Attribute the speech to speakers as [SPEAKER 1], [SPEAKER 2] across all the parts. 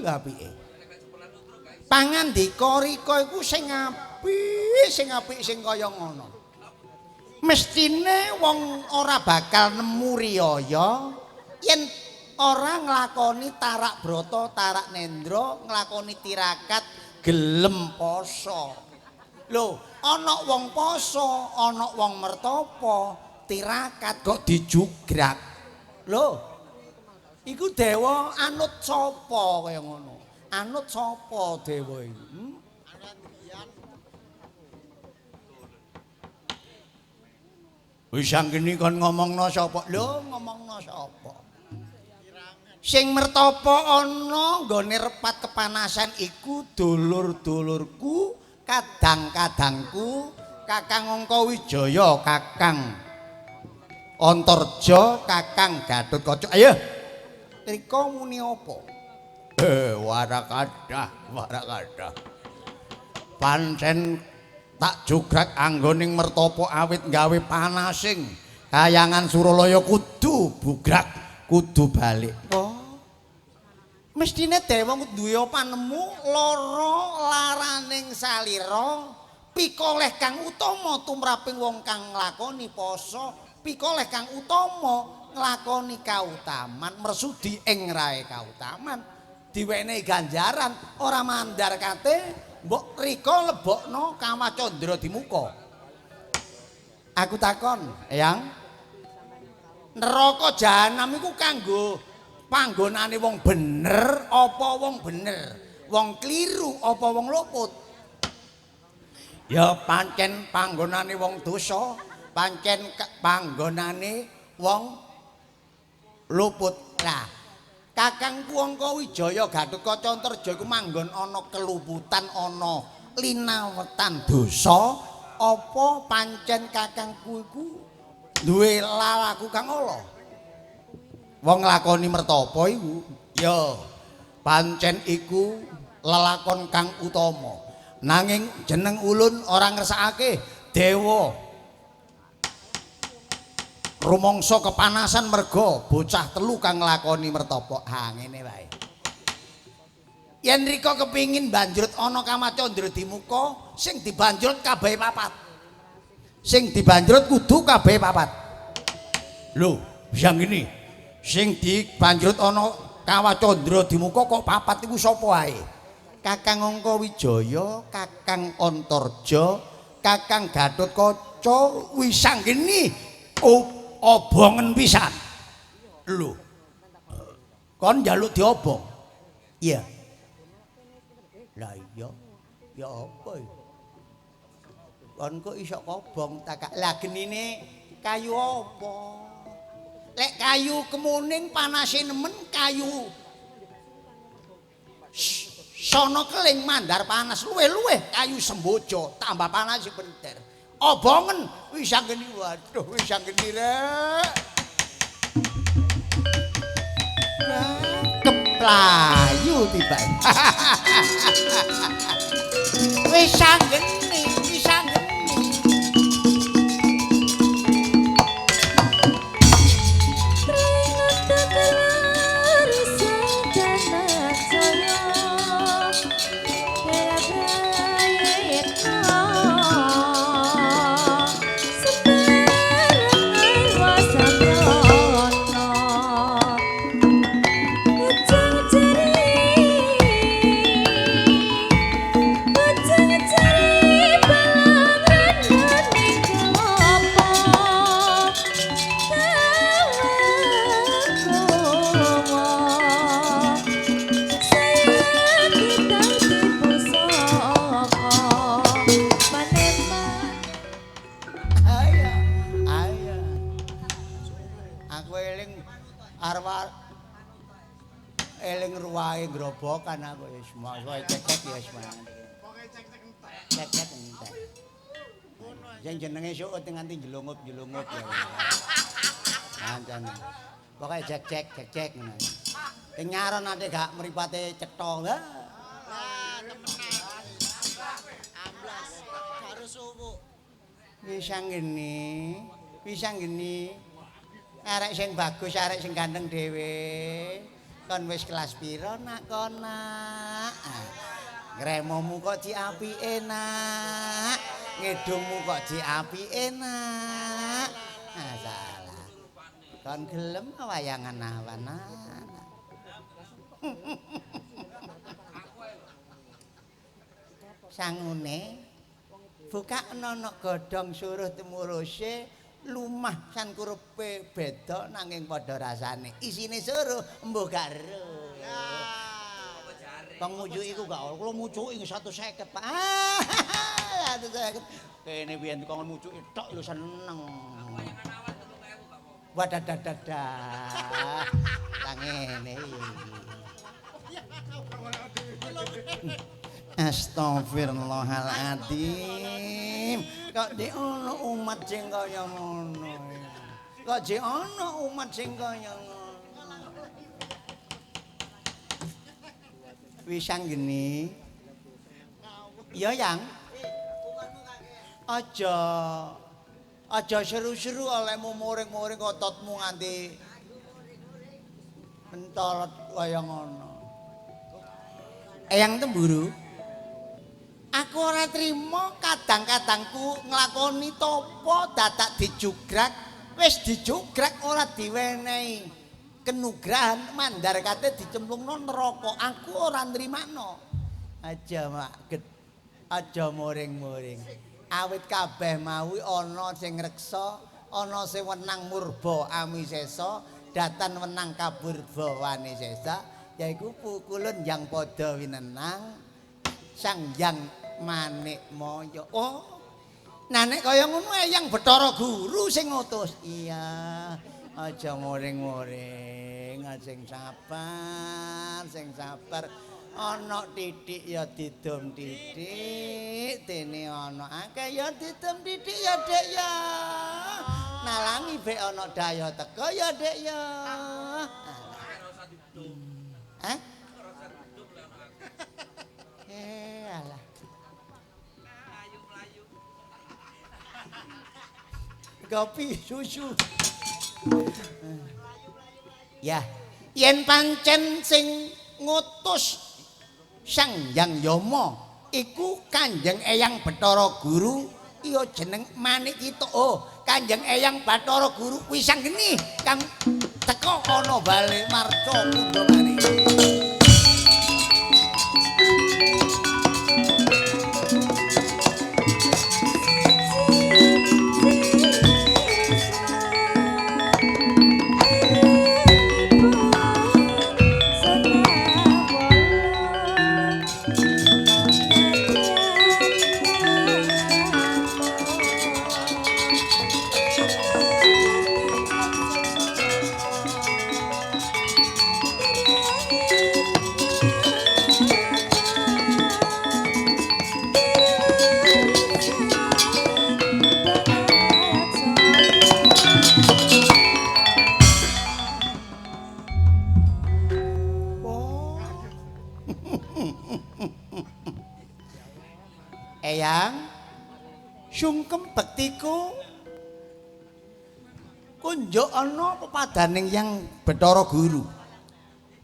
[SPEAKER 1] lho apike. Pangandika rika iku sing apik, sing apik sing kaya ngono. Mestine wong ora bakal nemu riyaya yen ora nglakoni tarak brata, tarak nendra, nglakoni tirakat gelem poso. Lho, ana wong poso, ana wong mertapa, tirakat kok dijugrak. Lho, iku dewa anut sapa kaya ngono? Anut sapa dewa iku? Hmm? Wis anggene kon ngomongno sapa? Lho, ngomongno sapa? Sing mertapa ana nggone repat kepanasan iku dulur-dulurku, kadang-kadangku, Kakang Angkawijaya, Kakang Antarja, Kakang Gatotkaca. Ayo. Rika muni apa? Warakadah, warakadah. Pancen tak jugrak anggoning mertapa awit gawe panasing kayangan Suralaya kudu bugrak, kudu balik. Oh. Mestine dewa duwe panemu lara laraning salira, pikoleh kang utama tumraping wong kang nglakoni poso, pikoleh kang utama nglakoni kautaman, mersudi ing rae kautaman, diwenehi ganjaran ora mandar kate mbok rika lebokno Kawah Candra di muka. Aku takon, Eyang, neraka jahanam iku kanggo panggonane wong bener apa wong bener? Wong kliru apa wong luput? Ya pancen panggonane wong dosa, pancen panggonane wong luput. Lah, Kakangku Angkawijaya Gatotkaca Antarja iku manggon ana keluputan, ana linawetan dosa, apa pancen kakangku iku duwe lalaku kang ala? Wong nglakoni mertapa iku ya pancen iku lelakon kang utama. Nanging jeneng ulun ora ngersakake dewa rumangsa kepanasan merga bocah telu kang nglakoni mertapa. Ha ngene wae. Yen rika kepingin banjrut ana Kawah Candra di muka, sing dibanjrut kabehe papat. Sing dibanjrut kudu kabehe papat. Lho, yang ngene. Sing dibanjrut ana Kawah Candra di muka kok papat iku sapa ae? Kakang Angkawijaya, Kakang Antarja, Kakang Gatotkaca, Wisanggeni obongen pisan. Lho. Kon njaluk diobong? Iya. Lah iya. Ya apa iki? Kon kok iso kobong tak lah genine kayu apa? Lek kayu kemuning panase nemen, kayu sono keling mandar panas, luweh-luweh kayu sembojo tambah panas benter. Obongen wis anggene, waduh wis anggene rek. Keplayu tiba. Wis anggene, wis anggene. Grobokan aku wis pokoke cek-cek ya wis mangan. Pokoke cek-cek entek. Cek-cek entek. Sing jenenge suut nganti jelungup-jelungup ya. Kancane. Pokoke cek-cek cek-cek ngono. Sing nyaron ate gak mripate cetha. Lah temenan. Amblas karo suwuk. Wis anggene, wis anggene. Arek sing bagus, arek sing ganteng dhewe. Kon wis kelas pira nak kon nak? Ngremomu kok cik apike nak. Ngedungmu kok cik apike nak. Ah salah. Kon gelem wayangan awan nak. Sangune bukakno nok godhong suruh temuruse lumah sankurepe beda nanging padha rasane. Isine suruh mbuh gak ero. Bang mujuki iku gak kula mujuki 150, Pak. 150. Kene biyen dikon mujuki tok lho seneng. Wadadadadah. Lah ngene iki. Astagfirullahaladzim. Kok dik ono umat sing kaya ngono. Kok jek ono umat sing kaya ngono. Wisanggeni. Ya, Yang. Aja aja seru-seru olehmu muring-muring ototmu nganti mencolot kaya ngono. Eyang Temburu, aku ora trimo kadang-kadangku nglakoni topo dadak dijugrak, wis dijugrak ora diwenehi kenugrahan mandar kate dicemplungno neraka. Aku ora nrimakno. Aja maget, aja muring-muring. Awit kabeh mawi ana sing ngreksa, ana sing wenang murba amisesa, datan wenang kaburba wanisesa, yaiku pukulun yang padha winenang Sang Hyang Manikmaya. Oh. Nah nek kaya ngono Eyang Bathara Guru sing ngutus. Iya, aja muring-muring, sing sabar, sing sabar. Ana titik ya didum titik, dene ana akeh ya didum titik ya, Dek ya. Nalangi bek ana daya teka ya, Dek ya. Hah? Alah. Kopi susu. Ya, yen pancen sing ngutus Sang Hyang Yama iku Kanjeng Eyang Bathara Guru, iya jeneng Manik Kita. Oh, Kanjeng Eyang Bathara Guru Wisanggeni kang teka ana bale marca kundha manik. Eyang, sungkem bektiku kunjuk ana pepadaning Hyang Bathara Guru.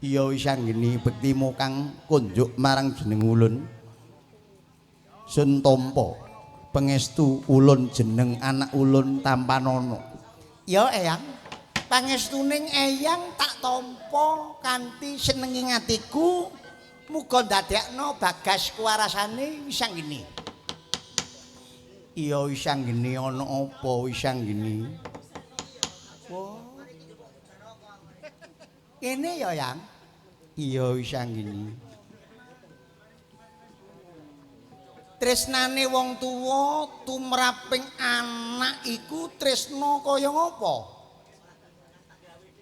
[SPEAKER 1] Iya Wisanggeni, bektimu kang kunjuk marang jeneng ulun. Sun tampa pangestu ulun jeneng anak ulun tampanana. Ya Eyang, pangestuning Eyang tak tampa kanthi senenging atiku, muga ndadekno bagas kuwarasane Wisanggeni. Iya Wisanggeni, ana apa Wisanggeni? Wah. Kene ya, Yang. Iya Wisanggeni. Tresnane wong tuwa tumraping anak iku tresna kaya ngapa?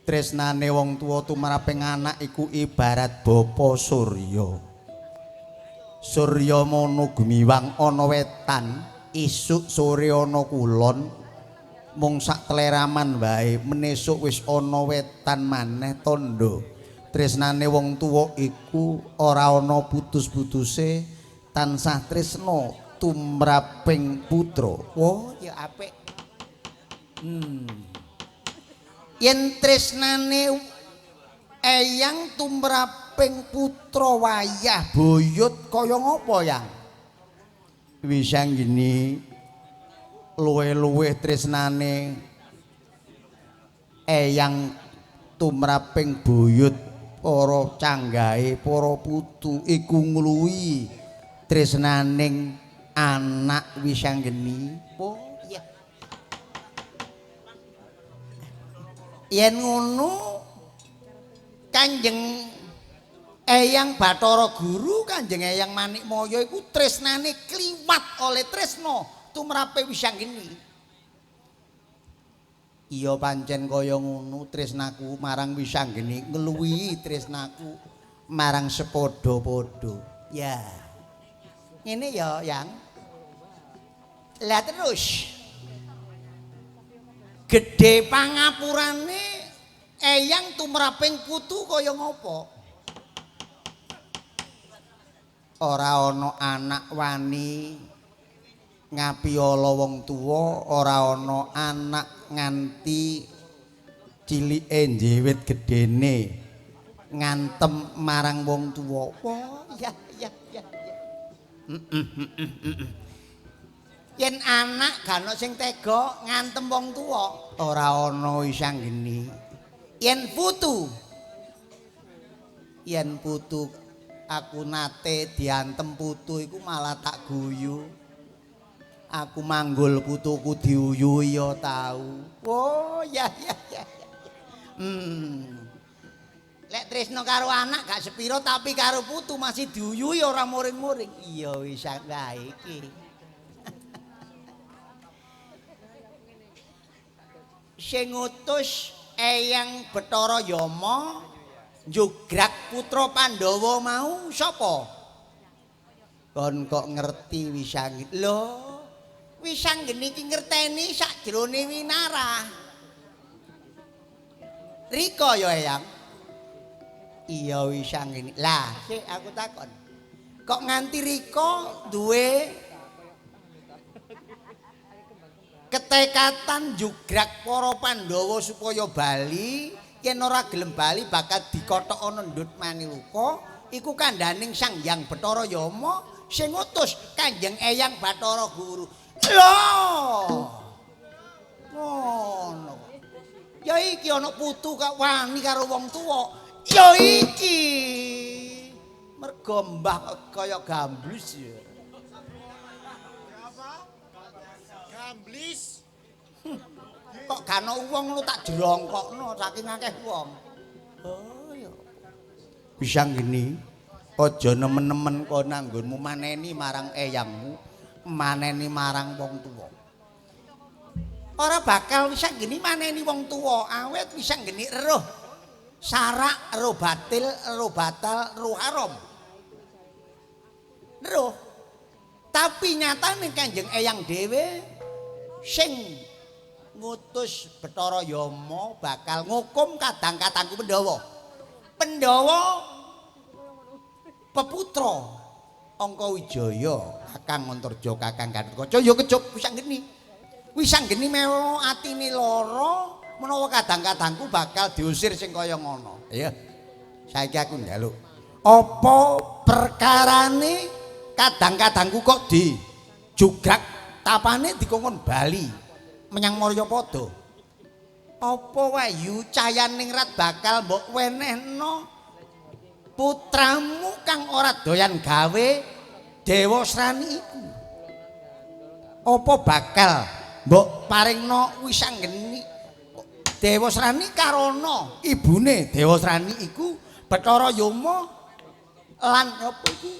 [SPEAKER 1] Tresnane wong tuwa tumraping anak iku ibarat bapa surya. Surya mono gumiwang ana wetan, isuk sore ana kulon, mung sak tleraman wae menesuk wis ana wetan maneh tandha. Tresnane wong tuwa iku ora ana putus-putuse, tansah tresna tumraping putra. Wah, ya apik. Yen tresnane Eyang tumraping putra wayah buyut kaya ngapa, Yang? Wisanggeni luwih-luwih tresnane Eyang tumraping buyut para canggahe para putu iku ngluwi tresnaning anak Wisanggeni. Oh iya. Yen ngono Kanjeng Eyang Bathara Guru, Kanjeng Eyang Manikmaya iku tresnane kliwat oleh tresna tumrape Wisanggeni. Iya pancen kaya ngono tresnaku marang Wisanggeni ngluwihi tresnaku marang sepadha-padha. Ya. Ngene ya, Yang. Lah terus gedhe pangapurane Eyang tumraping putu kaya ngapa? Ora ana anak wani ngapiyala wong tuwa, ora ana anak nganti cilike njewit gedene ngantem marang wong tuwa. Wah, ya ya ya. Yen anak gak ana sing tega ngantem wong tuwa, ora ana Wisanggeni. Yen putu aku nate diantem putu iku malah tak guyu. Aku manggul putuku diuyu ya tau. Oh ya ya ya. Lek tresno karo anak gak sepiro tapi karo putu masih diuyuhi ora muring-muring. Iya wis wae iki. Sing ngutus Eyang Bathara Yama njugrak putra Pandhawa mau sapa? Kon kok ngerti Wisanggeni? Lho, Wisanggeni iki ngerteni sakjroning winarah. Rika ya, Eyang? Iya Wisanggeni. Lah, sik aku takon. Kok nganti rika duwe ketekatan njugrak para Pandhawa supaya bali, yen ora gelem bali bakal dikothok ana ndut Maniluka, iku kandhaning Sang Hyang Bathara Yama sing ngutus Kanjeng Eyang Bathara Guru. Lho. Ngono. Ya iki ana putu kok wani karo wong tuwa. Ya iki. Mergo mbah kaya gamblus ya.
[SPEAKER 2] Gamblis.
[SPEAKER 1] Kok gak ana wong ngono tak jerongkokno saking akeh wong. Oh ya. Wisanggeni, aja nemen-nemen kon anggonmu maneni marang eyangmu, maneni marang wong tuwa. Ora bakal Wisanggeni maneni wong tuwa, awet Wisanggeni eruh sarak, eruh batil, eruh batal, eruh haram. Eruh. Tapi nyatane Kanjeng Eyang dhewe sing ngutus Bathara Yama bakal ngukum kadang-kadangku Pandhawa. Pandhawa peputra Angkawijaya, Kakang Antarja, Kakang Gatotkaca ya kecup Wisanggeni. Wisanggeni mewa atine lara menawa kadang-kadangku bakal diusir sing kaya ngono. Iya. Saiki aku njaluk. Apa perkarane kadang-kadangku kok dijugrak tapane dikongkon bali menyang Maryapada? Apa wayu cayaningrat bakal mbok wenehno putramu kang ora doyan gawe Dewasrani iku? Apa bakal mbok paringno Wisanggeni Dewasrani karana ibune Dewasrani iku Bathara Yama lan apa iku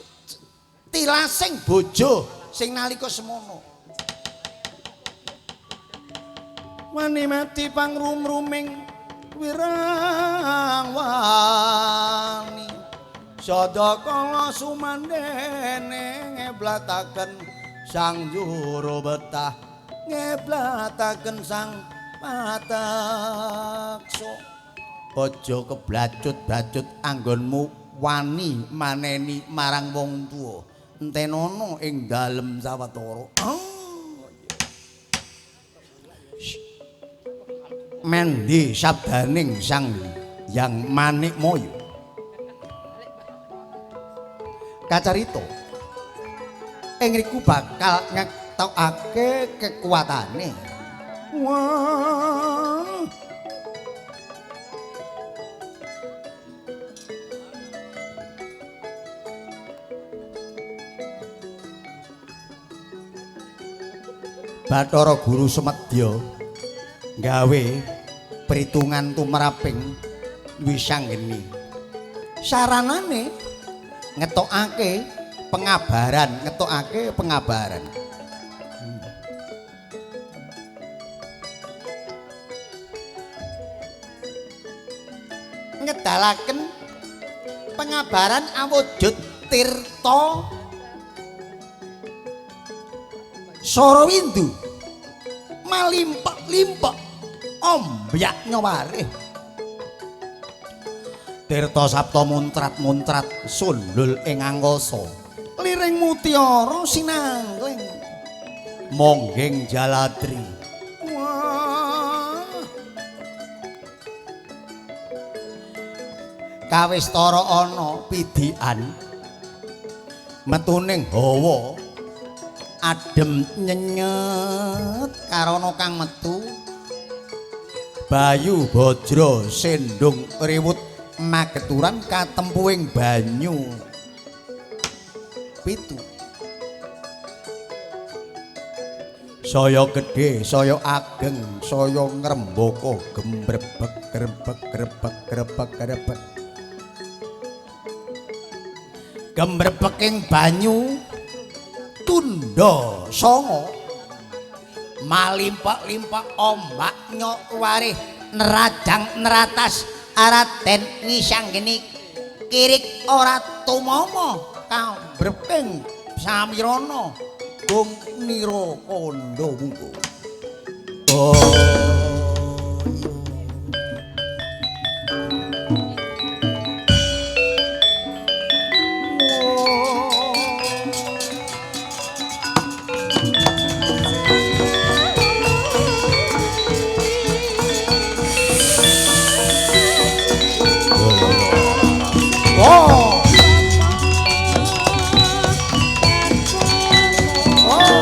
[SPEAKER 1] tilasing bojo sing nalika semono. Wani mati pangrum-ruming wirang wani sadakala sumandene ngeblataken sang juru betah ngeblataken sang pateksa. Aja keblacut-blacut anggonmu wani maneni marang wong tuwa, entenono ing dalem sawetara. Mendi sabdaning Sang Yang Manikmaya. Kacarita ing riku bakal ngetokake kekuatane. Wah. Bathara Guru Sumedya gawe perhitungan tumraping Wisanggeni. Saranane ngetokake pengabaran, ngetokake pengabaran. Ngedalaken pengabaran awujud tirta Sarawindu malimpek-limpek ombyak nyawarih. Tirta Sapta muntrat-muntrat sundul ing angkasa, liring mutiara sinangling mongging jaladri. Wah. Kawistara ana pidikan metuning hawa adem nyenyet karana kang metu Bayu Bajra sendung riwut mageturan katempuing banyu pitu. Saya gedhe, saya ageng, saya ngrembaka gembrebek grebek grebek grebek grebek. Gembrebeking banyu tundha sanga malimpek-limpek ombak nyok warih nerajang neratas Raden Wisanggeni kirik ora tumama kambreping samirana gung nira kandha mungko. Oh. Oh. Oh.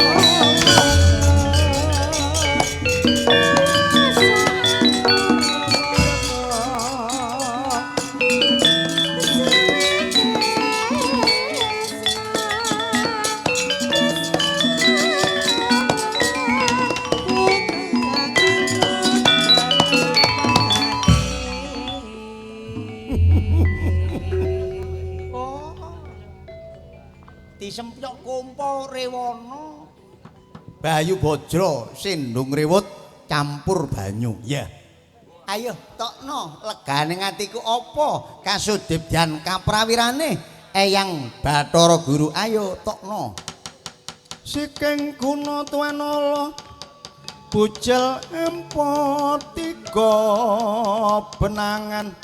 [SPEAKER 1] Disempyok kumpa rewana Bayu Bajra sindung riwut campur banyu. Ya. Ayo tokno legane atiku apa kasudibyan kaprawirane Eyang Bathara Guru, ayo tokno. Siking guna tuanala bujel empo tiga benangan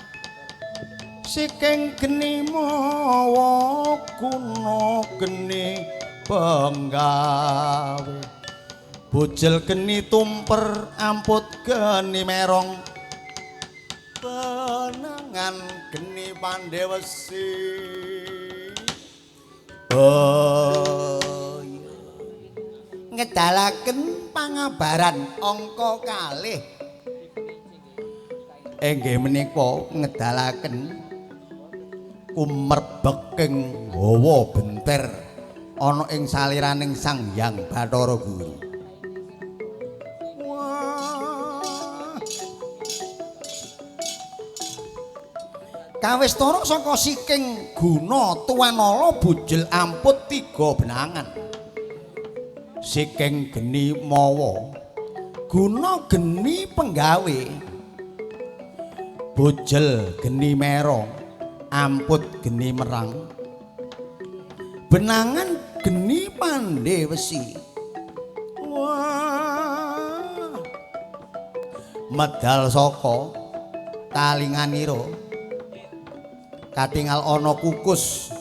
[SPEAKER 1] siking geni mawa guna geni penggawe bujel geni tumper amput geni merong benangan geni pandewesi. Oh, ngedalaken pangabaran angka kalih inggih menika ngedalaken kumrebeking hawa benter ana ing saliraning Sang Hyang Bathara Guru. Wah. Kawistara saka siking guna tuanala bujel amput tiga benangan. Siking geni mawa guna geni penggawe bujel geni merong amput geni merang benangan geni pandhe wesi. Wah. Medal saka talinganira katingal ana kukus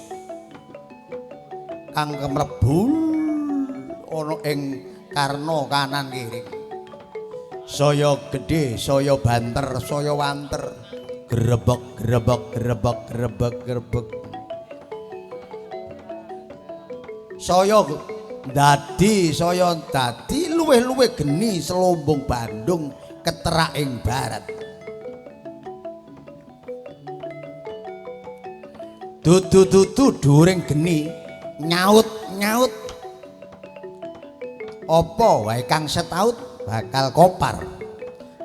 [SPEAKER 1] kang kemrebul ana ing karna kanan kiri. Saya gedhe, saya banter, saya wanter, Grebek grebek grebek grebek grebek. Saya dadi saya dadi luwih-luwih geni selombong Bandung keterak ing barat. Dudu-dudu dhuwuring geni nyaut-nyaut apa wae kang setaut bakal kopar.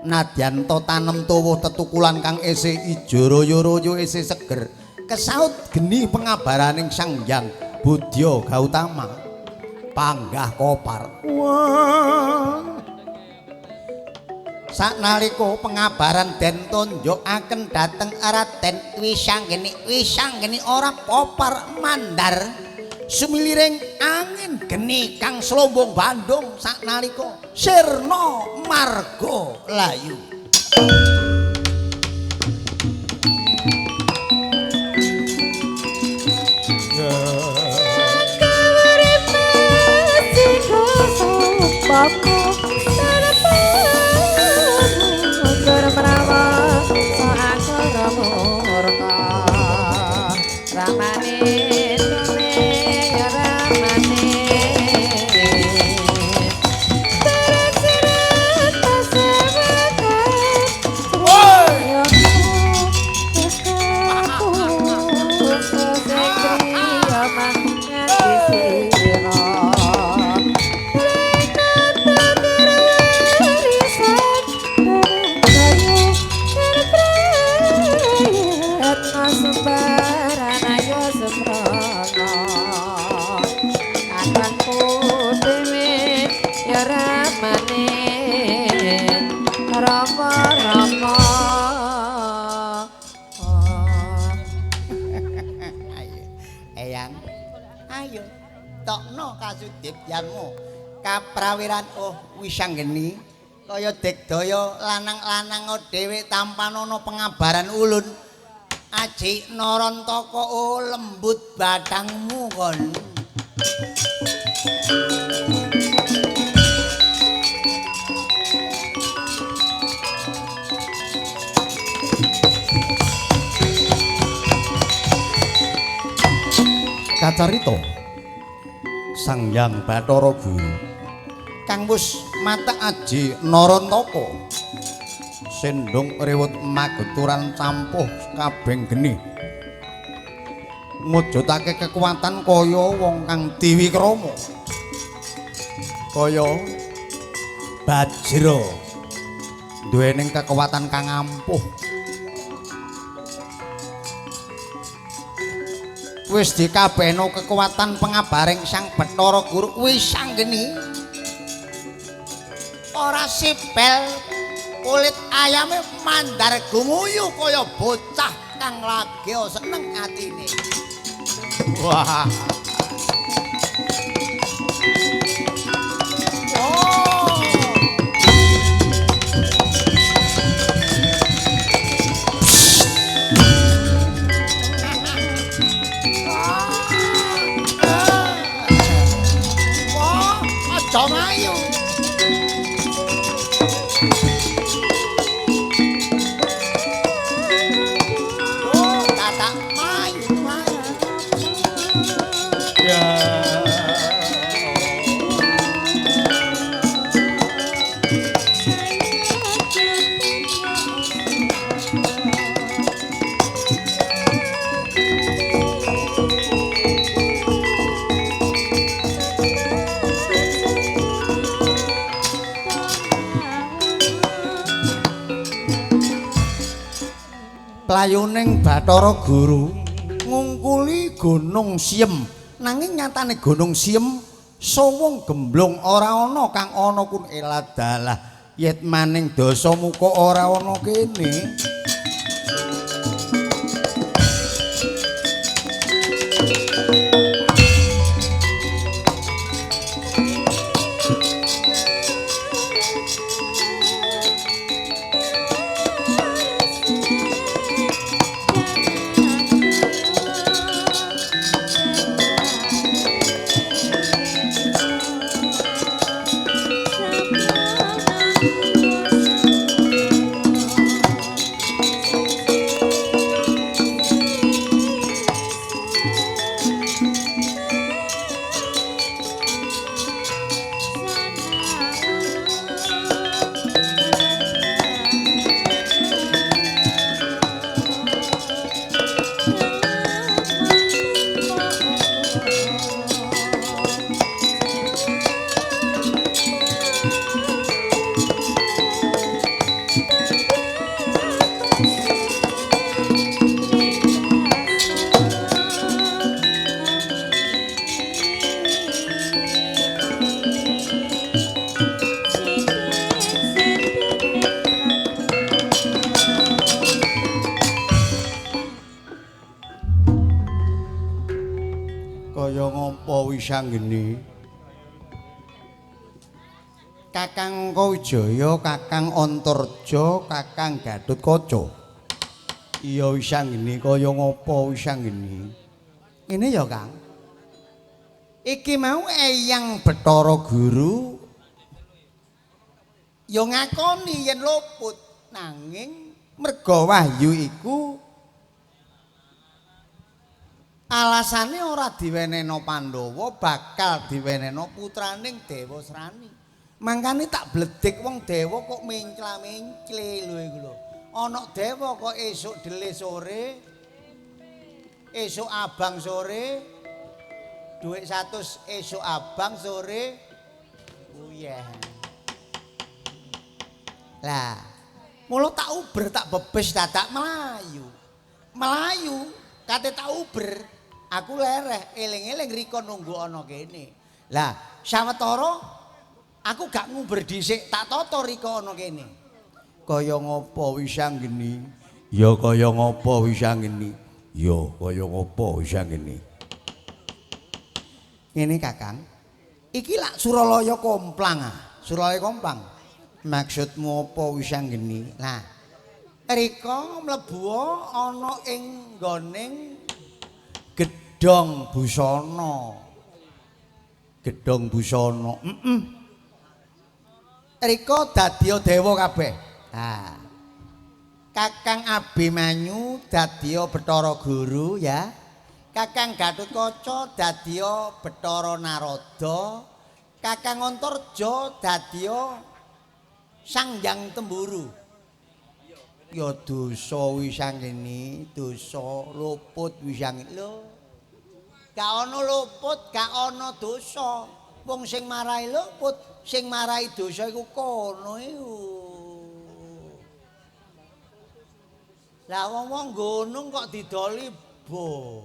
[SPEAKER 1] Nadyan to tanem tuwuh tetukulan kang isih ijo royo-royo isih seger, kesaut geni pengabaraning Sang Hyang Budya Gautama panggah kopar. Wah. Saknalika pengabaran den tunjukaken dhateng Raden Wisanggeni, Wisanggeni ora kopar mandar sumiliring angin geni kang slombong Bandung saknalika sirna marga layu. Kasudipyanmu kaprawiran oh Wisanggeni kaya digdaya lanang-lanang dhewe tampanana pengabaran ulun aji Narantaka oh lembut bathangmu kon. Kacarita Sang Hyang Bathara Guru kang wis mata aji Narantaka sendhong riwut mageturan campuh kabeng geni mujudake kekuatan kaya wong kang diwikrama kaya bajra duwening kekuatan kang ampuh. Wis dikabehno kekuatan pengabaring Sang Bathara Guru Wisanggeni ora sipel kulit ayame mandar gumuyu kaya bocah kang lagi seneng atine. Wah. Oh. Wah, aja mayu. Playuning Bathara Guru ngungkuli Gunung Siem, nanging nyatane Gunung Siem sowong gemblung ora ana kang ana kun eladalah yet maning Dasamuka ora ana kene. Kaya ngopo Wisanggeni? Kakang Wijaya, Kakang Antarja, Kakang Gatotkaca. Iya Wisanggeni, kaya ngopo Wisanggeni? Ngene ya, Kang. Iki mau Eyang Bathara Guru ya ngakoni yen luput, nanging merga wahyu iku alasane ora diwenehno Pandhawa, bakal diwenehno putraning Dewasrani. Mangkane tak bledek wong dewa kok mencla-mencle lho iku lho. Ana dewa kok esuk dele sore, esuk abang sore, dhuwit 100 esuk abang sore uyeh. Lah, mula tak uber tak bebes dadak melayu. Melayu kate tak uber, aku lereh eling-eling rika nunggu ana kene. Lah, sawetara aku gak nguber dhisik, tak tata rika ana kene. Kaya ngopo Wisanggeni? Ya kaya ngopo Wisanggeni? Ya kaya ngopo Wisanggeni? Ngene Kakang. Iki lak Suralaya komplang ah. Suralaya komplang. Maksudmu apa Wisanggeni? Lah, rika mlebu ana ing nggoning Gedhong Busana. Gedhong Busana. Heeh. Rika dadiya dewa kabeh. Ha. Kakang Abimanyu dadiya Bathara Guru ya. Kakang Gatotkaca dadiya Bathara Narada. Kakang Antarja dadiya Sang Hyang Temburu. Ya dosa Wisanggeni, dosa luput Wisanggeni. Lho. Gak ana luput, gak ana dosa. Wong sing marai luput, sing marai dosa iku kono iku. Lah wong-wong gunung kok didoli bom.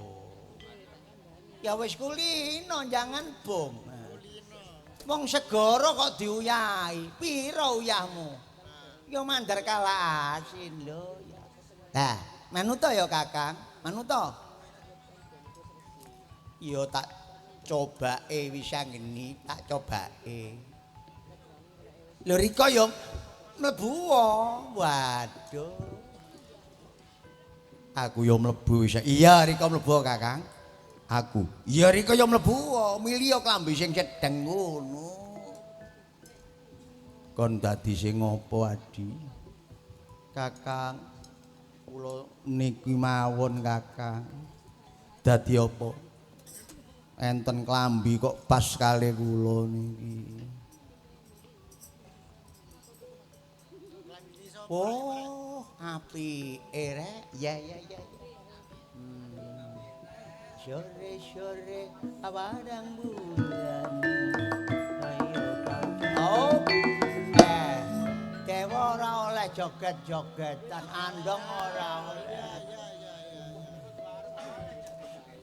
[SPEAKER 1] Ya wis kulino jangan bom. Wong segara kok diuyahi. Pira uyahmu? Ya mandar kalah asin lho ya. Lah, manuta ya Kakang, manuta. Ya tak cobake Wisanggeni, tak cobake. Lho rika ya mlebu. Waduh. Aku ya mlebu wis. Iya rika mlebu Kakang. Aku. Iya rika ya mlebu. Milih klambi sing sedeng ngono. Kon dadi sing ngopo Adi? Kakang, kula niki mawon Kakang. Dadi apa? Enten klambi kok pas kali kula niki. Oh, apike rek. Ya ya ya. Sore-sore padang bulan. Ayo oh. Dewa ora oleh joget-jogetan, andong ora oleh.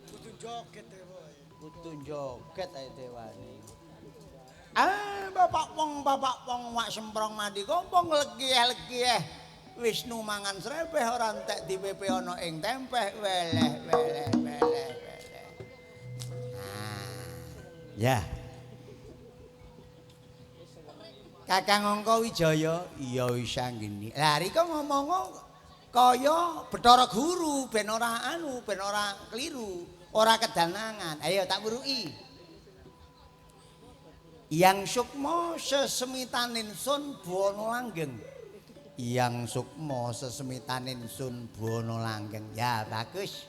[SPEAKER 2] Kudu joget dewa.
[SPEAKER 1] Kudu joget ae dewane. Ah, bapak wong wak semprong mandi kompong legieh-legieh. Wisnu mangan srebeh ora entek dipepe ana ing tempeh weleh weleh weleh weleh. Ah, ya. Kakang Angka Wijaya, iya Wisanggeni. Lah rika ngomong kaya Bathara Guru ben ora anu, ben ora keliru, ora kedanangan. Ayo tak wuruki. Yang sukma sesemitanin sun buwana langgeng. Yang sukma sesemitanin sun buwana langgeng. Ya bagus.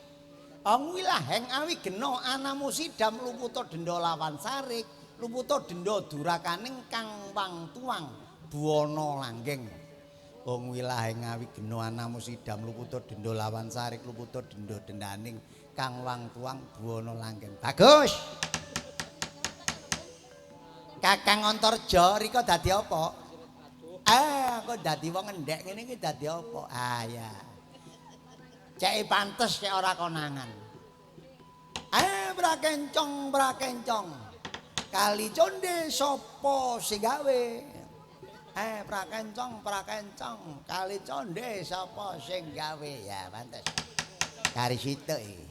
[SPEAKER 1] Ong wilaheng awi gena anamu sidam luputa denda lawan sarik, luputa denda durakaning kang wang tuang buwana langgeng. Ong wilaheng awi gena anamu sidam luputa denda lawan sarik, luputa denda dendaning kang wang tuang buwana langgeng. Bagus. Kakang Antarja rika dadi apa? Ah, aku dadi wong endhek ngene iki dadi apa? Ah ya. Ceke pantes cek ora konangan. Eh, brakencong brakencong. Kali conde sapa sing gawe? Eh, brakencong brakencong. Kali conde sapa sing gawe? Ya pantes. Kari situk iki.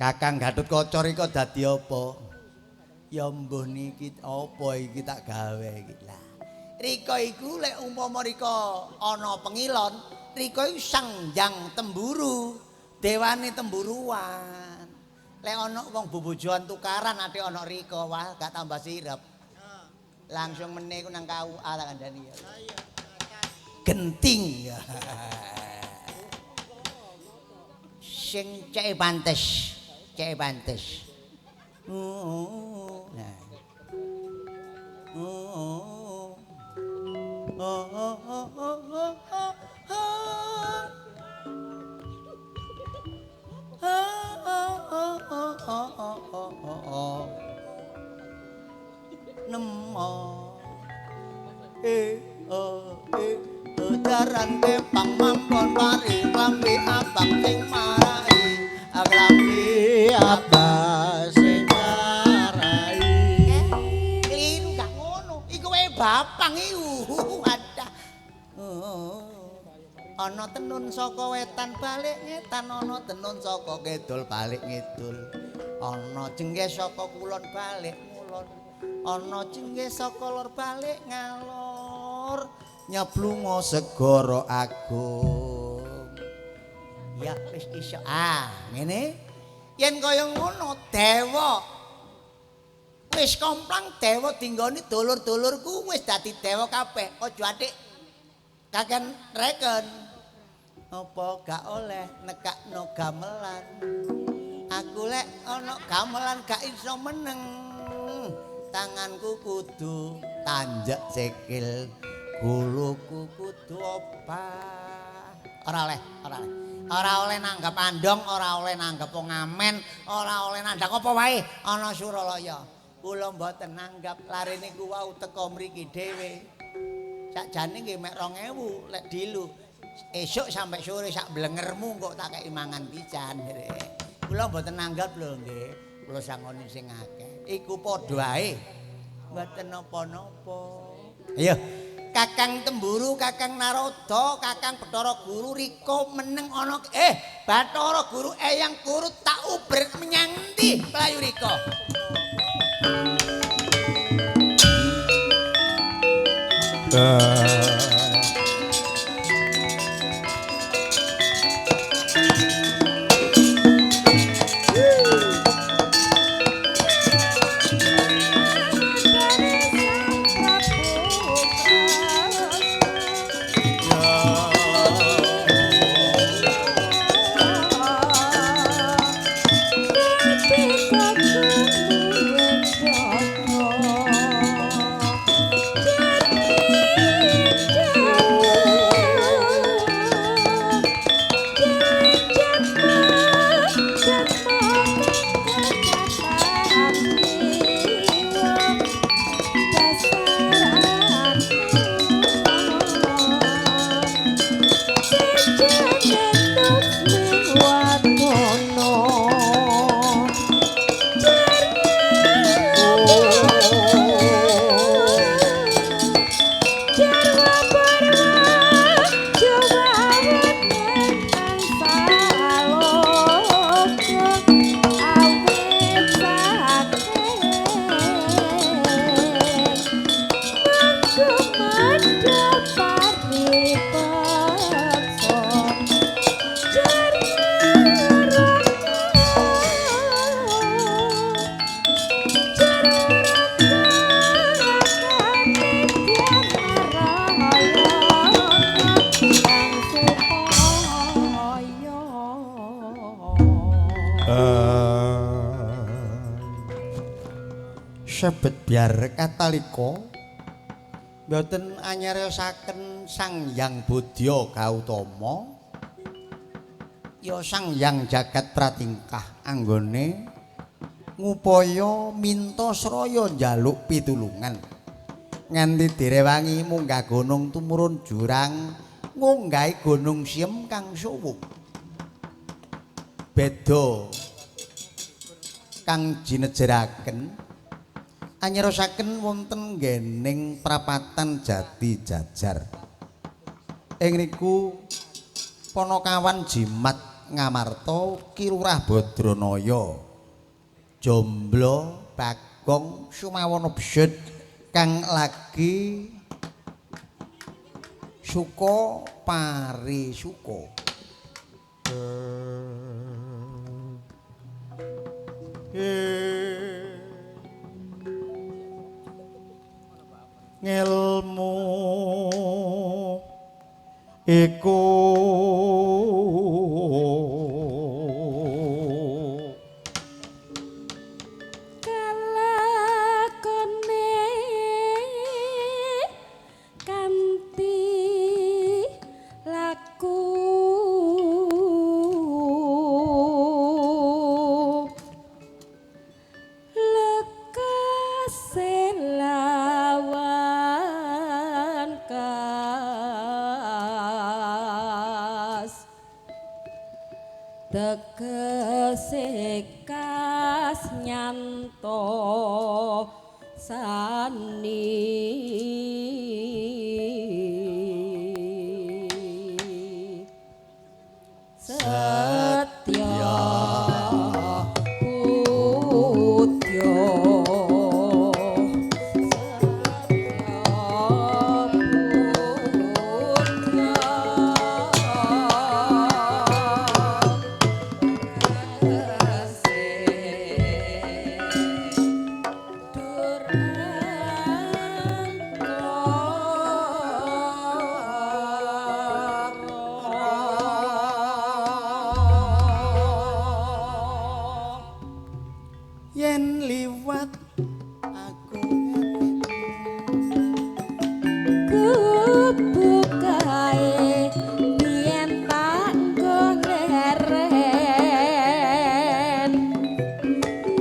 [SPEAKER 1] Kakang Gatotkaca rika dadi apa? Ya mbuh niki apa iki tak gawe iki. Lah, rika iku lek umpama rika ana pengilon, rika iku Sang Hyang Temburu, dewane temburuan. Lek ana wong bobojoan tukaran ate ana rika, wah gak tambah sirep. Langsung meneh iku nang KUA tak kandhani ya. Genting. Sing ceke pantes, ceke pantes. Nah. Nemo e o e jaran tepang mampon pari klambi abang sing marai klambi
[SPEAKER 2] abang sing marai.
[SPEAKER 1] Kliru gak ngono iku wae bapang iku. Wadah. Ana tenun saka wetan balik ngetan, ana tenun saka kidul balik ngidul, ana jengges saka kulon balik ngulon, ana jengges saka lor balik ngalor, nyeblunga segara agung. Ya wis iso. Ah, ngene. Yen kaya ngono dewa wis komplang dewa dinggoni dulur-dulurku wis dadi dewa kabeh. Aja atik kaken reken. Apa gak oleh nekakno gamelan? Aku lek ana gamelan gak iso meneng. Tanganku kudu tanjak sikil, guluku kudu obah. Ora oleh, ora oleh. Ora oleh nanggap andong, ora oleh nanggap wong ngamen, ora oleh nandak apa wae ana Suralaya. Kula mboten nanggap, lare niku wau teko mriki dhewe. Sakjane nggih mek 2000 lek dilu. Esuk sampai sore sak blengermu kok tak kei mangan pisan. Kula mboten nanggap lho nggih. Kula sangoni sing akeh. Iku padha wae. Mboten napa-napa. Ayo. Kakang Temburu, Kakang Narada, Kakang Bathara Guru rika meneng ana Bathara Guru Eyang Guru tak ubrek menyang endi mlayu rika. Sebet biar katalika mboten anyariosaken Sang Hyang Bodya Gautama ya Sang Hyang Jagat Pratingkah anggone ngupaya minta sraya njaluk pitulungan nganti direwangi munggah gunung tumurun jurang ngunggahi gunung Siem kang suwung beda kang jinejeraken anyerosaken wonten nggening prapatan Jati Jajar. Ing niku panakawan jimat Ngamarta Ki Lurah Badranaya Jomblo Bagong Sumawana Beset kang lagi suka parisuka.
[SPEAKER 2] Ngelmu iku
[SPEAKER 3] kalakone kanthi laku lekase lawan kas tegese kas nyanto sani setya pudya setya pudya
[SPEAKER 1] Yen liwat aku
[SPEAKER 3] Kubukae biyen tak nggo leren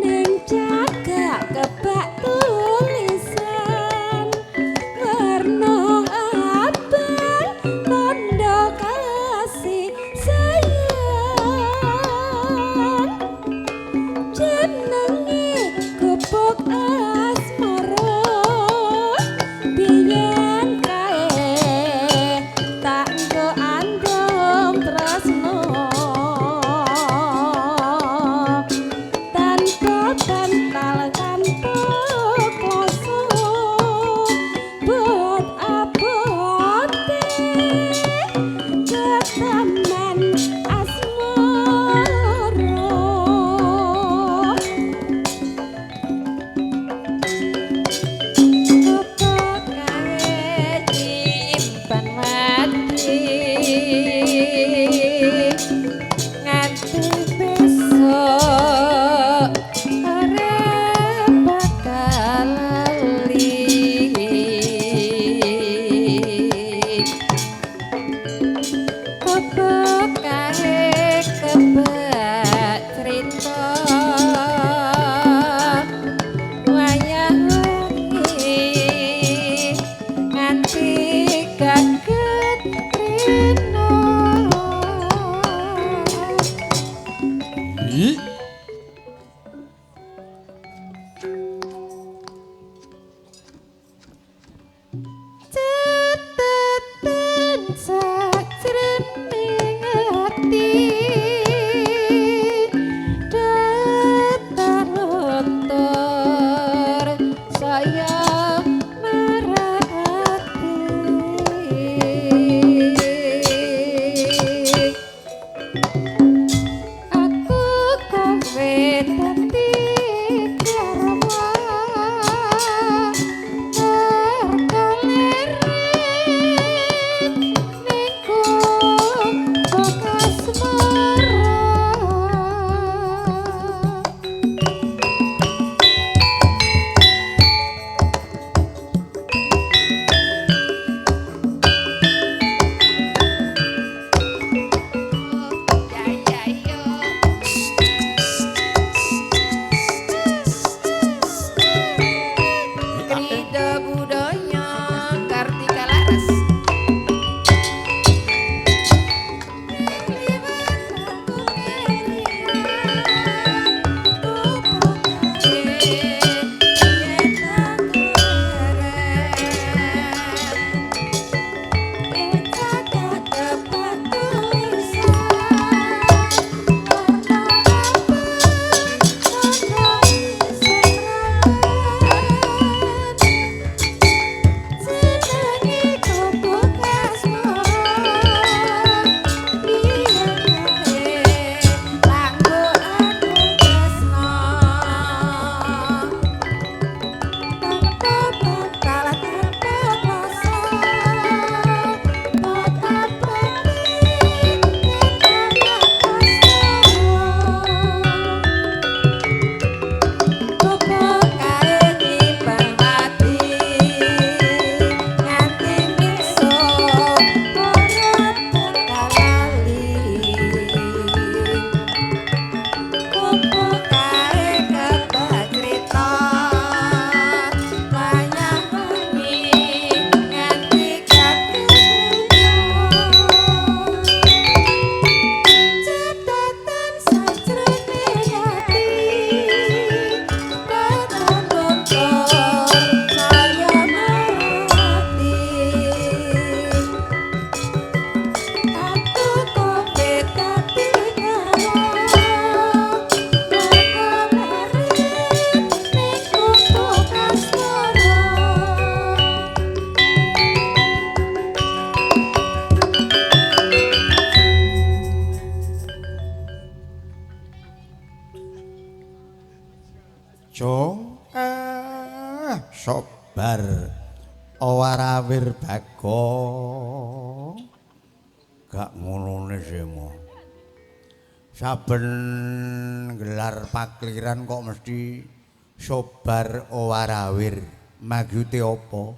[SPEAKER 3] ning cagak kebak tulisan werna abang tondo kasih sayang jenenge gubuk asmara biyen kae tak nggo andom tresno tanpa bantal tanpa kloso bot abote ketaman asmara. Apa kae nyimpen mati nganti besok ora bakal lali. Apa kae kebak cerita wayah wengi nganti kaget rino. Ceteten sajroning ati datar luntur saya marake. Aku kowe dadi garwa
[SPEAKER 1] Jong sobar awarawir Bagong. Gak ngonone semo. Saben gelar pakliran kok mesti sobar awarawir. Maksude apa?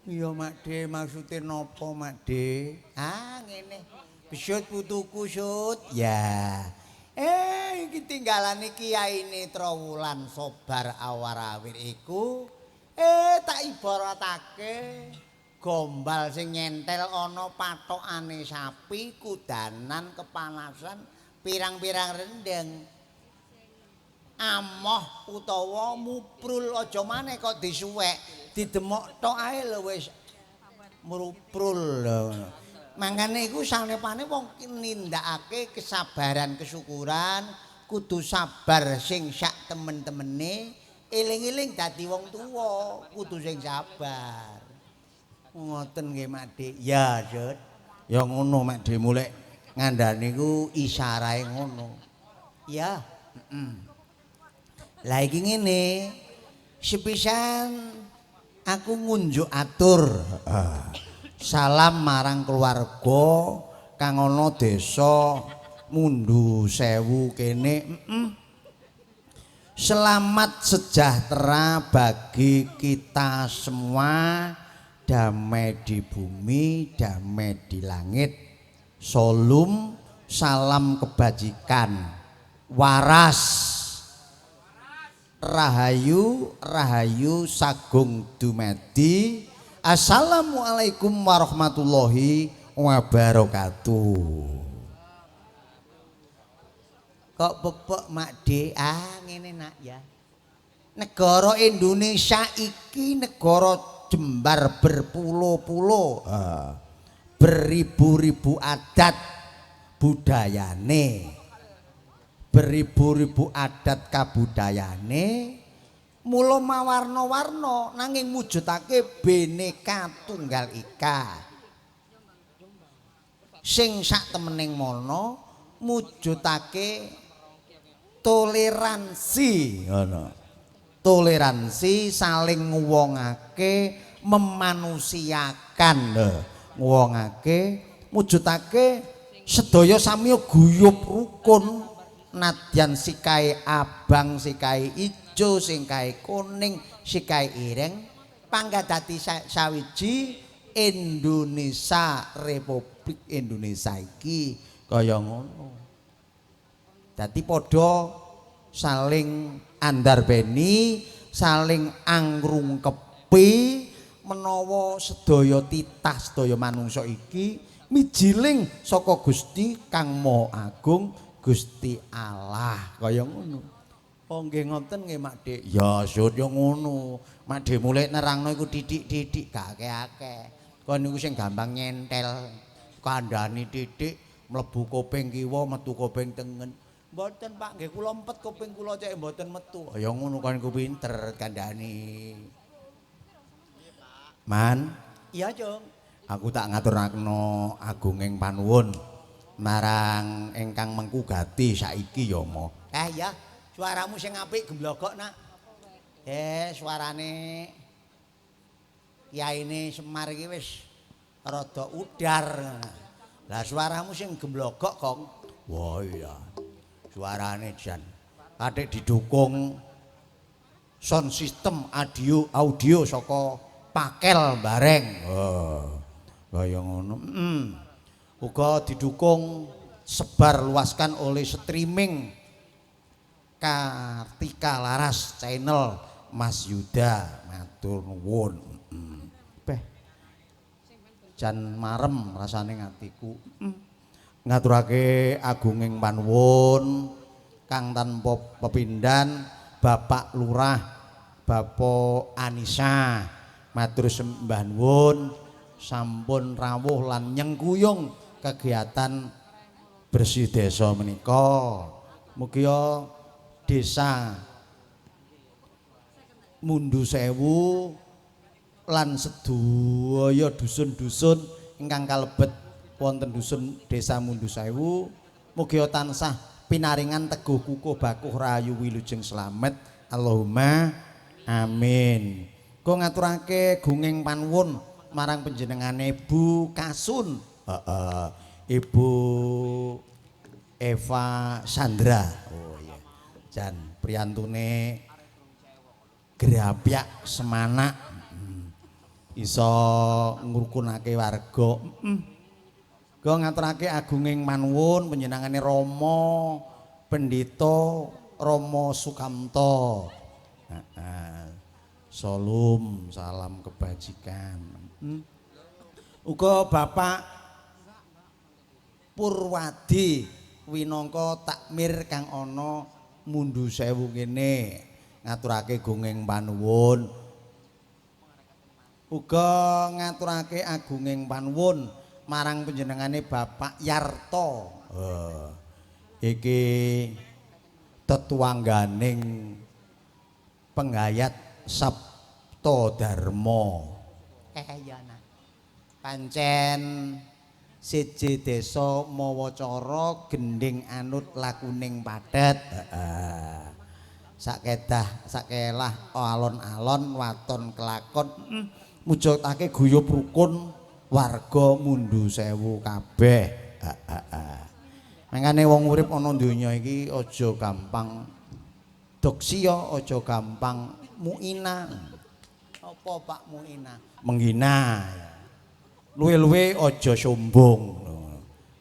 [SPEAKER 1] Iya Makde, maksude napa Makde? Ah ngene. Besut putuku sut. Ya. Iki tinggalane Kiai Trawulan sobar awarawir iku tak ibaratake gombal sing nyentel ana patokane sapi kudanan kepanasan pirang-pirang rendeng. Amoh utawa muprul aja maneh kok disuwek, didemok tok ae lho wis mruprul lho. Mangkane iku sanepane wong nindakake kesabaran kesyukuran, kudu sabar sing sak temen-temene, eling-eling dadi wong tuwa, kudu sing sabar. Ngoten nggih Makde. Ya, Jut. Ya ngono Makde mulek ngandani ku isyarahe ngono. Ya. Heeh. Lah iki ngene, sepisan aku ngunjuk atur. Salam marang keluarga kang ana desa Mundu Sewu kene. Selamat sejahtera bagi kita semua, damai di bumi, damai di langit. Solum, salam kebajikan, waras, rahayu, rahayu sagung dumadi. Assalamualaikum warahmatullahi wabarakatuh. Kok pepek Makde? Ah ngene nak ya. Negara Indonesia iki negara jembar berpulo-pulo, beribu-ribu adat budayane, beribu-ribu adat kabudayane, mula mawarna-warna nanging mujudake Bhinneka Tunggal Ika. Sing sak temening mono mujudake toleransi, ngono. Toleransi saling nguwongake, memanusiakan lho, nguwongake mujudake sedaya samiya guyub rukun, nadyan sikae abang, sikae ijo, sikae kuning, sikae ireng, pangkat dadi sawiji Indonesia, Republik Indonesia iki kaya ngono. Dadi padha saling andarbeni, saling angrungkepi menawa sedaya titah sedaya manungsa iki mijiling saka Gusti Kang Maha Agung, Gusti Allah kaya ngono. Oh nggih ngoten nggih Makde. Ya sut ya ngono. Makde mulai nerangno iku titik-titik gak akeh-akeh. Kon niku sing gampang nyentel. Kandhani titik mlebu kuping kiwa metu kuping tengen. Mboten Pak, nggih kula empet kuping kula cek mboten metu. Ya ngono kon iku pinter kandhani. Man, iya Cung. Aku tak ngaturakno agunging panuwun marang ingkang mengku gati saiki ya mo. Iya, suaramu sing apik gemblogok nak. Suarane kiyaine Semar iki wis rada udar. Lah suaramu sing gemblogok kok. Wah iya. Suarane jan kathik didukung sound system audio saka Pakel bareng. Oh. Kaya ngono. Uga didukung sebar luaskan oleh streaming Kartika Laras channel Mas Yuda, matur nuwun. Beh. Jan marem rasane ngatiku. Ngaturake agunging panuwun kang tanpa pepindhan Bapak Lurah Bapak Anissa, matur sembah nuwun sampun rawuh lan nyengkuyung kegiatan bersih desa menika. Mugia desa Mundu Sewu lan sedaya dusun-dusun ingkang kalebet wonten dusun desa Mundu Sewu mugia tansah pinaringan teguh kukuh bakuh rahayu wilujeng slamet Allahumma amin. Kula ngaturake gunging panuwun marang panjenengane Bu Kasun. Heeh. Ibu Eva Sandra. Oh iya. Jan priyantune grapyak semanak. Iso ngrukunake warga. Kula ngaturake agunging panuwun panjenengane Rama Pendeta Rama Sukamto. Heeh. Salam, salam kebajikan. Uga Bapak Purwadi winangka takmir kang ana Mundu Sewu kene ngaturake gunging panuwun. Uga ngaturake agunging panuwun marang panjenengane Bapak Yarto. Iki tetuangganing penggayat Sabta Dharma. Ya nah. Pancen siji desa mawa cara gendhing anut lakuning pathet. Heeh. Sakedah sakelah alon-alon waton kelakon mujudake guyub rukun warga Mundu Sewu kabeh. Heeh. Mangkane wong urip ana donya iki aja gampang doksiya, aja gampang muina. Apa Pak muina? Menghina. Luwe-luwe aja sombong.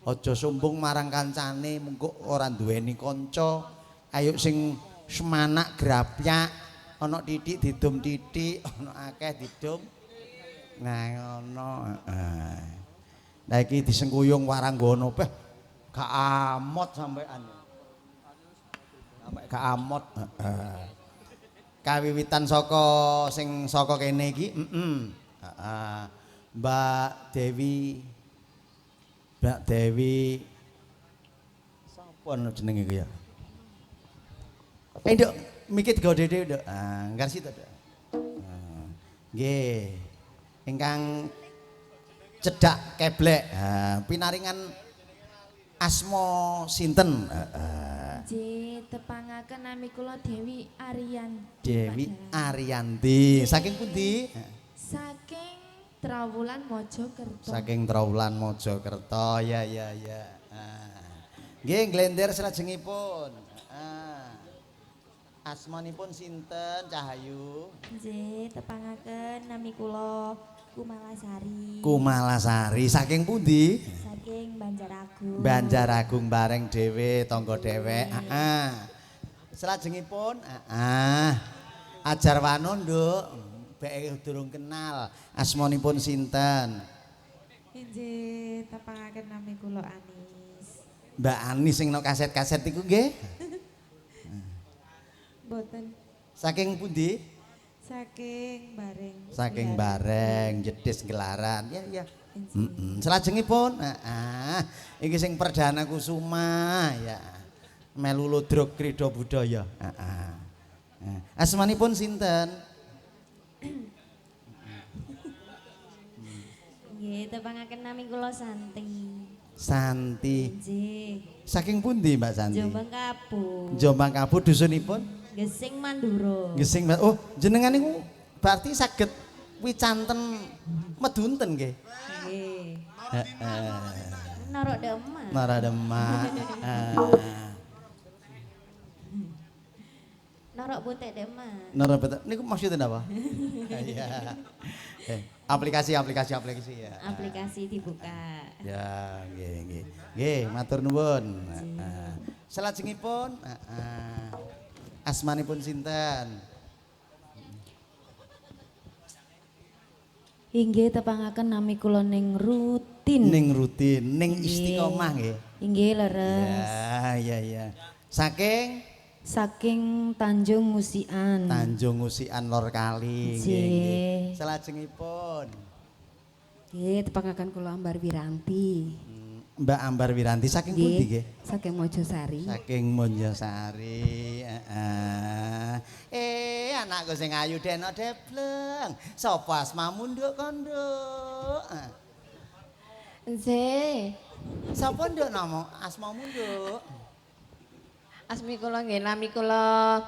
[SPEAKER 1] Aja sombong marang kancane mengko ora duweni kanca. Ayo sing semanak grapyak, ana titik didum titik, ana akeh didum. Nah ngono. Heeh. Lah iki disengkuyung waranggono beh gak amot sampean. Sampai gak amot. Heeh. Kawiwitan saka sing saka kene iki, heeh. Heeh. Mbak Dewi Mbak Dewi sapa jenenge iku ya? Nduk, mikir digawe dhewe, Nduk. Ah, ngarsi to, Nduk. Nggih. Ingkang cedhak keblek. Ha, pinaringan asma sinten? Heeh.
[SPEAKER 4] Nggih, tepangaken nami kula Dewi Ariyanti.
[SPEAKER 1] Dewi Ariyanti. Saking pundi?
[SPEAKER 4] Saking Trawulan Mojokerto.
[SPEAKER 1] Saking Trawulan Mojokerto. Ya ya ya. Nggih, glender salajengipun. Heeh. Asmanipun sinten Cahayu?
[SPEAKER 4] Nggih, tepangaken nami kula Kumalasari.
[SPEAKER 1] Kumalasari. Saking pundi?
[SPEAKER 4] Saking Banjaragung.
[SPEAKER 1] Banjaragung bareng dhewe tangga dhewek. Heeh. Salajengipun, heeh. Ajarwano, Nduk. Beke durung kenal. Asmanipun sinten?
[SPEAKER 4] Nggih, tepangaken nami kula Anis.
[SPEAKER 1] Mbak Anis sing no kaset-kaset iku nggih?
[SPEAKER 4] Mboten.
[SPEAKER 1] Saking pundi?
[SPEAKER 4] Saking Bareng.
[SPEAKER 1] Saking Bareng, Jedis Gelaran. Ya ya. Heeh. Salajengipun, heeh. Iki sing Perdana Kusuma ya. Melu ludruk Krida Budaya. Heeh. Asmanipun sinten?
[SPEAKER 4] Nggih, tepangaken nami kula Santi.
[SPEAKER 1] Santi.
[SPEAKER 4] Nggih.
[SPEAKER 1] Saking pundi Mbak Santi?
[SPEAKER 4] Jombang Kabu.
[SPEAKER 1] Jombang Kabu dusunipun?
[SPEAKER 4] Gesing Mandura.
[SPEAKER 1] Gesing. Oh, jenengan niku berarti saged wicanten medunten nggih?
[SPEAKER 4] Nggih.
[SPEAKER 1] Heeh.
[SPEAKER 4] Narok Demak.
[SPEAKER 1] Narok Demak.
[SPEAKER 4] Narok Butek Demak.
[SPEAKER 1] Narok Butek. Niku maksudnya apa? Iya. Aplikasi ya.
[SPEAKER 4] Aplikasi dibuka.
[SPEAKER 1] Ya, nggih nggih. Nggih, matur nuwun. Heeh. Salajengipun, heeh. Asmanipun sinten?
[SPEAKER 4] Inggih, tepangaken nami kula ning rutin.
[SPEAKER 1] Ning rutin, ning istiqomah nggih.
[SPEAKER 4] Inggih, leres.
[SPEAKER 1] Ya, ya, ya. Saking
[SPEAKER 4] Saking Tanjung Ngusian.
[SPEAKER 1] Tanjung Ngusian Lor Kali nggih nggih. Salajengipun.
[SPEAKER 3] Nggih, tepangaken kula Ambar Wiranti.
[SPEAKER 1] Mbak Ambar Wiranti saking pundi nggih?
[SPEAKER 3] Saking Mojosari.
[SPEAKER 1] Saking Mojosari. Heeh. Anakku sing ayu deno debleng. Sapa asmamu nduk kondo?
[SPEAKER 5] Nggih.
[SPEAKER 1] Sapa nduk nama asmamu nduk?
[SPEAKER 5] Asmi kula nggih nami kula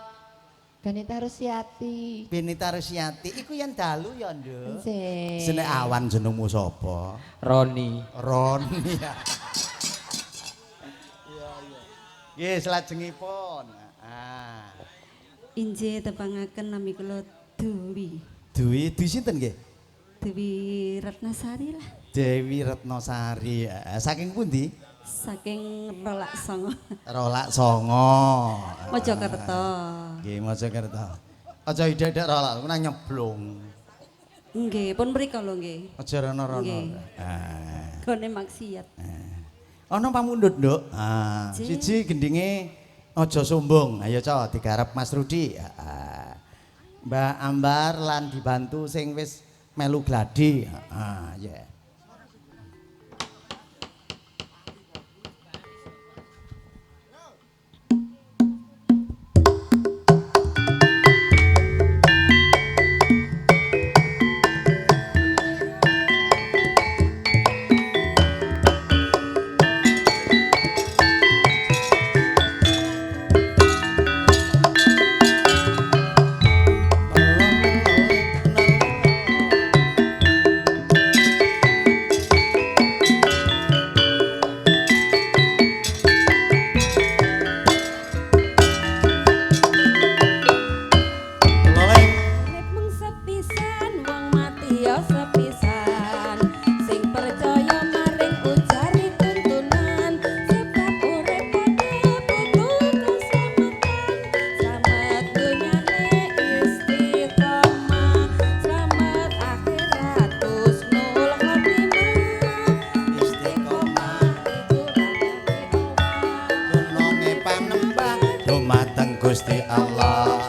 [SPEAKER 4] Benita Rusiati.
[SPEAKER 1] Benita Rusiati. Iku yen dalu ya, Nduk.
[SPEAKER 4] Nggih.
[SPEAKER 1] Jeneng awan jenengmu sapa?
[SPEAKER 5] Roni.
[SPEAKER 1] Roni. Iya, iya. Nggih, salajengipun. Ah.
[SPEAKER 3] Injih tepangaken nami kula Dewi.
[SPEAKER 1] Dewi, Dewi sinten nggih?
[SPEAKER 3] Dewi Retnasari lah.
[SPEAKER 1] Dewi Retnasari. Saking pundi?
[SPEAKER 3] Saking Rolak Songo.
[SPEAKER 1] Rolak Songo.
[SPEAKER 3] Mojokerto.
[SPEAKER 1] Nggih, Mojokerto. Aja idek-idek rolak, nang nyeblung.
[SPEAKER 3] Nggih, pun mriko lho nggih.
[SPEAKER 1] Aja rono-rono.
[SPEAKER 3] Nggih.
[SPEAKER 1] Ah.
[SPEAKER 3] Gone maksiat.
[SPEAKER 1] Ana pamundhut, Nduk. Ah, siji gendinge aja sombong. Ayo, Cok, digarap Mas Rudi. Ah. Mbak Ambar lan dibantu sing wis melu gladi. Ah, ya. Gusti Allah.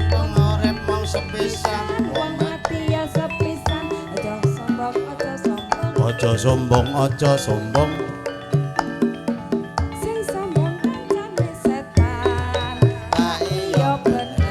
[SPEAKER 1] Wong urip mung sepisan,
[SPEAKER 4] wong mati ya sepisan. Aja sombong, aja sombong.
[SPEAKER 1] Aja sombong, aja sombong.
[SPEAKER 4] Sing sombong kancane setan.
[SPEAKER 1] Ha
[SPEAKER 4] iya bener.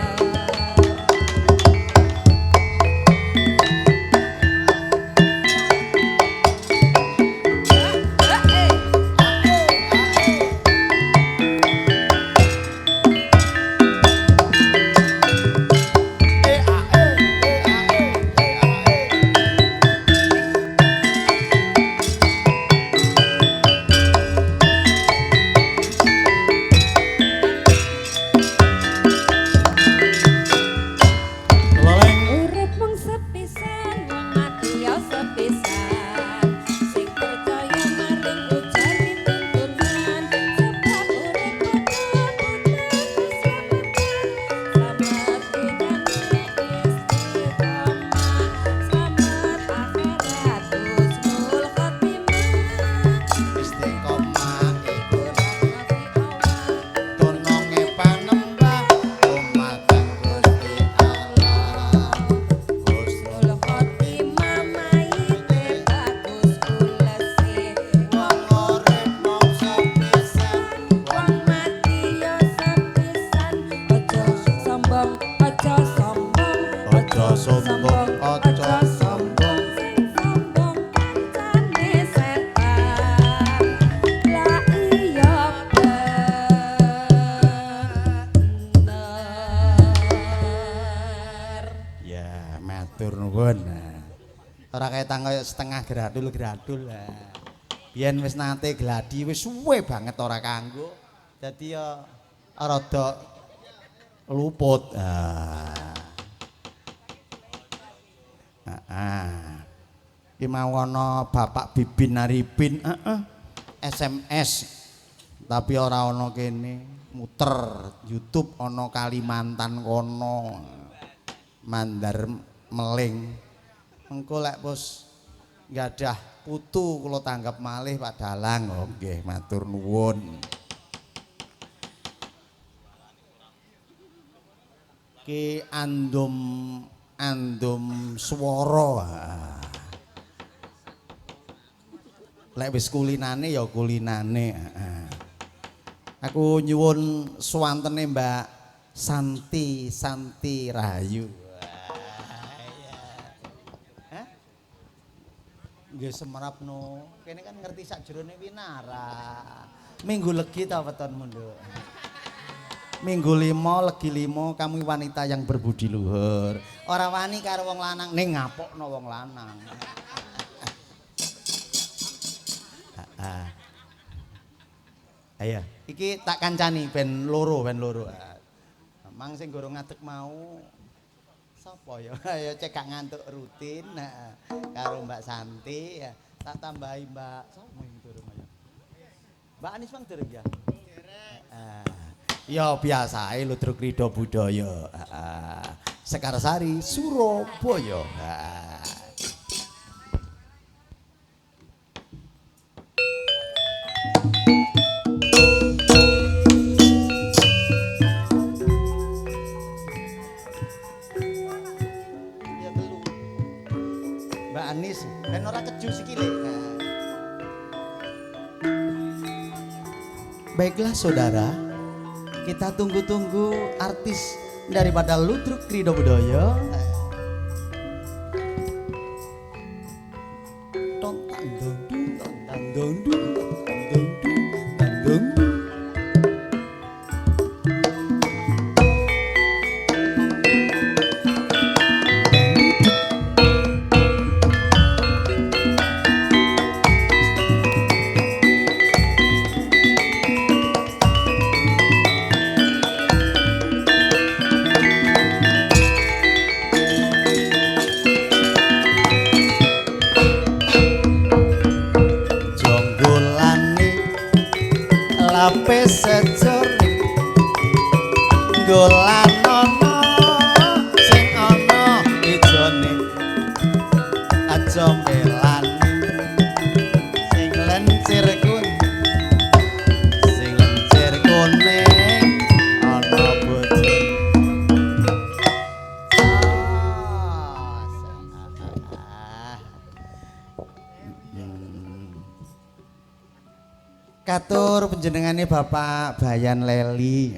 [SPEAKER 4] Urip mung sepisan, wong mati ya sepisan. Sing percaya maring ujare tuntunan, sebab urip padha butuh keselamatan. Slamet dunyane istiqomah, slamet akhirat husnul khotimah.
[SPEAKER 1] Istiqomah
[SPEAKER 4] Iku rahmati Allah.
[SPEAKER 1] Tununge panembah dumateng Gusti Allah.
[SPEAKER 4] Husnul khotimah mayite bagus ulese.
[SPEAKER 1] Wong urip mung sepisan,
[SPEAKER 4] Wong mati ya sepisan. Aja sombong, aja sombong,
[SPEAKER 1] Aja sombong, aja sombong.
[SPEAKER 4] Sing sombong kancane setan. Lah iya bener.
[SPEAKER 1] Ya, matur nuwun. Ora ketang kaya setengah gradul-gradul. Biyen wis nate gladi wis suwe banget ora kanggo. Dadi ya rada luput. Heeh. Iki mau ana Bapak Bibin Arifin, heeh. SMS tapi ora ana kene, muter YouTube ana Kalimantan kono. Mandar meling. Mengko lek pos nggadah putu kula tanggap malih Pak Dalang. Oh nggih, matur nuwun. Ki andum andum swara. Lek wis kulinane ya kulinane. Aku nyuwun suwantene Mbak Santi Santi Rahayu. Nggih semerap no. Kene kan ngerti sak jerone winara. Minggu legi ta wetonmu, Nduk. Minggu lima, legi lima, kamu wanita yang berbudi luhur. Ora wani karo wong lanang, ning ngapokno wong lanang. Heeh. Ayo, iki tak kancani ben loro, ben loro. Mang sing gorong ngadeg mau sapa ya? Ayo cek gak ngantuk rutin heeh. Karo Mbak Santi ya. Tak tambahi Mbak sapa yang durung ayo. Mbak Anis mang durung ya? Heeh. Ya biasae Ludruk Krida Budaya. Heeh. Sekarsari Surabaya. Heeh. Ya telu. Mbak Anis, ben ora keju sikile. Nah. Baiklah saudara, kita tunggu-tunggu artis daripada Ludruk Krida Budaya. Tong tang dong dung, tong tang dong dung, tong tang dong dung, tang dong dung. Jonggolane lapis sejuring golanono sing ana ijone aja melani sing lencir kuning sing lencir kuning ana bojone. Katur panjenengane Bapak Bayan Leli.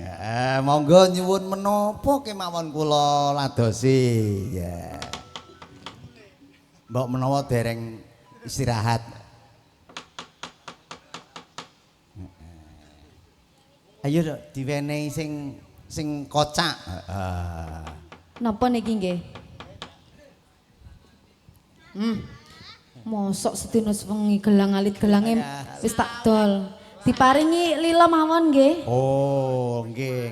[SPEAKER 1] Monggo nyuwun menapa kemawon kula ladosi. Ya. Mbok menawa dereng istirahat. Ayo Dok, diwenehi sing sing kocak. Heeh.
[SPEAKER 4] Napa niki nggih? Mosok sedina sewengi gelang alit gelange wis tak dol. Diparingi lila mawon nggih.
[SPEAKER 1] Oh, nggih.